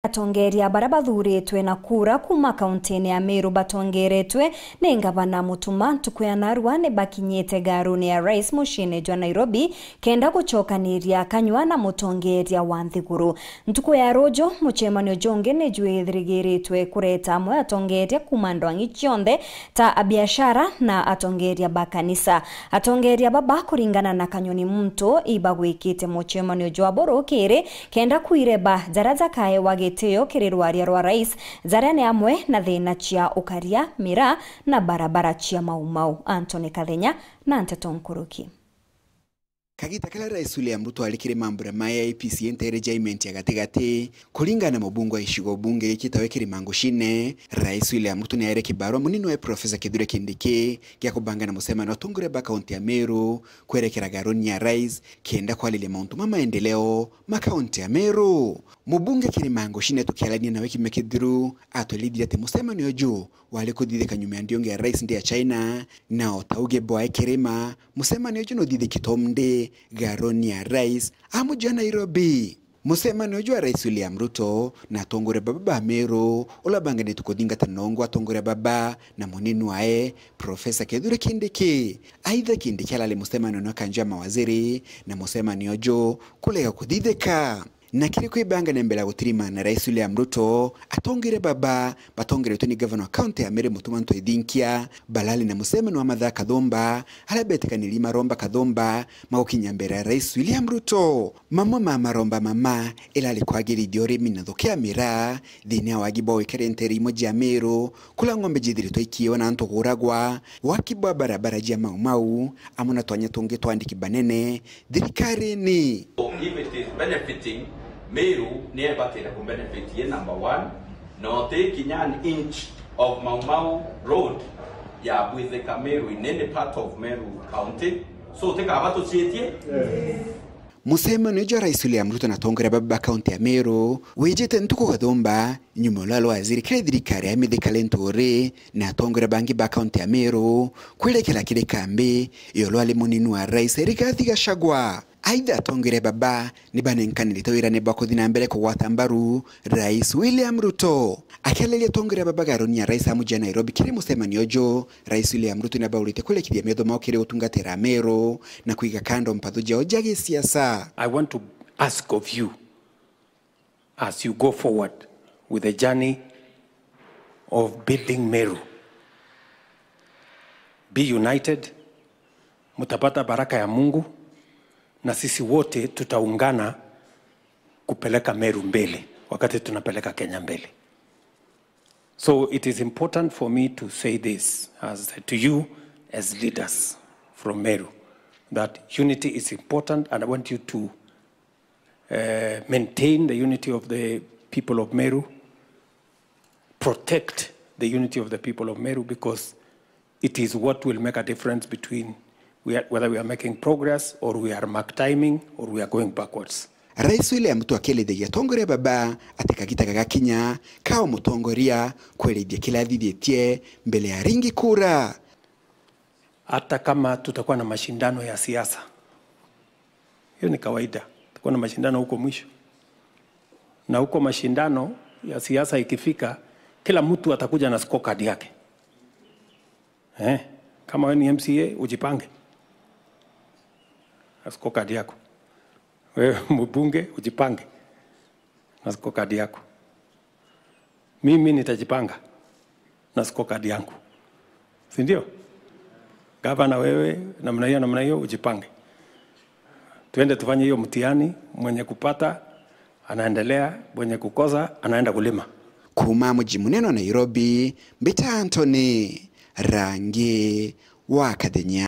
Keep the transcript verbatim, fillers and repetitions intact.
Atongeria baria bathuritwe na kura kuuma kauntini ya Meru batongeretwe ni ngavana Mutuma ntuku ya narua ni bakinyite ngaruni ya rais muciini jwa Nairobi kenda gucokaniria kanyua na mutongeria wa nthiguru. Ntuku ya ruju, mucemanio jungi ni jwithigiritwe kureta amwe atongeria kuuma ndwang'i cionthe ta abiashara na atongeria ba kanisa. Atongeria baba, kuringana na Kanyoni Muntu, ibagwikite mucemanio jwabo rukiri kenda kwireba jaria jakaewa gitio kiri rwaria rwa rais, jaria ni amwe na thina cia ukaria, miraa na barabara cia Mau Mau. Anthony Kathenya na nteto nkuruki. Kagita karia Rais William Ruto ari kiri mambura ma A I P C A ntere jaimentia gatigati, kuringana na mubunge wa gicigo bunge gikitawe Kirima Ngucine, Rais William Ruto ni aere kibarua munini wa Profesa Kithure Kindiki gia kubanga na mucemanio wa atongoria ba kaunti ya Meru kwerekera garuni ya rais kenda kwariria mauntu ma maendeleo ma kaunti ya Meru. Mubunge Kirima Ngucine tukiarania nawe kiumia kithiru atwirithia ati mucemanio uju wari kuthithika nyuma ya ndiungi ya rais ndi ya China, na o ta uge bwae Kirima, mucemanio uju nuthithikite o ndi garuni ya rais a muji wa Nairobi. Mucemanio uju wa Rais William Ruto na atongoria baba ba Meru, ula banganitwe kuthingata nongu atongoria baba na munini wae, Profesa Kithure Kindiki. Aitha Kindiki arari mucemanio na kanju ya mawaziri, na mucemanio uju kurega kuthithika. Na kiri kwibanga na mbere ya gutirimana na Rais William Ruto, atongeria baba batongeretwe ni gavana wa kaunti ya Meru Mutuma M'Ethingia barari na mucemanio wa mathaa kathumba, aria betikanirie maromba kathumba magukinya mbere ya Rais William Ruto. Mamwe ma maromba mama irari kwagirithia urimi na thuki ya miraa, thina ya wagi bwa wikari ntere imwe jia Meru, kuria ng'ombe jithiritwe ikiiwa na antu kuuragwa, waki bwa barabara jia Mau Mau, amwe na twanya tungi twa andiki banene thirikarine. If it is benefiting Meru, ni ebatire ku benefit ye number one, na uti kinya an inch of Mau Mau Road ya bwithika Meru in any part of Meru County. So, utikaba tucietie? Mucemanio jwa Rais William Ruto na atongoria baba ba kaunti ya Meru wijite ntuku kathumba nyuma ya uria waziri kiri thirikari ya Mithika Linturi na atongoria bangi ba kaunti ya Meru kwerekera kiri kambi ya uria wari munini wa rais Rigathi Gachagua. Aitha atongeria baba ni banenkanirite wirane bwa kuthi na mbere kugwata mbaru Rais William Ruto. Akiariria atongeria baba garuni ya rais a muji wa Nairobi kiri mucemanio uju, Rais William Ruto ni abaurite kurikithia metho mao kiri utungatira Ameru na kwiga kando mpathu jao ja gisiasa. I want to ask of you, as you go forward with the journey of building Meru, be united, mtapata baraka ya Mungu, na sisi wote tutaungana kupeleka Meru mbele wakati tunapeleka Kenya mbele. So it is important for me to say this as, to you as leaders from Meru, that unity is important, and I want you to, uh, maintain the unity of the people of Meru, protect the unity of the people of Meru, because it is what will make a difference between we are, whether we are making progress or we are mark timing or we are going backwards. Rais William Ruto akielithagia atongoria baba ati kagita gagakinya kao mutongoria kwerithia kiria athithitie mbere ya aringi kura. Hata kama tutakuwa na mashindano ya siasa, hiyo ni kawaida, tutakuwa na mashindano huko mwisho, na huko mashindano ya siasa ikifika, kila mtu atakuja na scorecard yake. Eh, kama wewe ni M C A, ujipange na scorecard yako. Wewe mbunge, ujipange na scorecard yako. Mimi nitajipanga na scorecard yangu, si ndio? Gavana, wewe namna hiyo, namna hiyo, ujipange. Tuende tufanye hiyo mtihani, mwenye kupata anaendelea, mwenye kukosa anaenda kulima. Kuuma muji munene wa Nairobi, mbita Anthony Rangi wa Kathenya.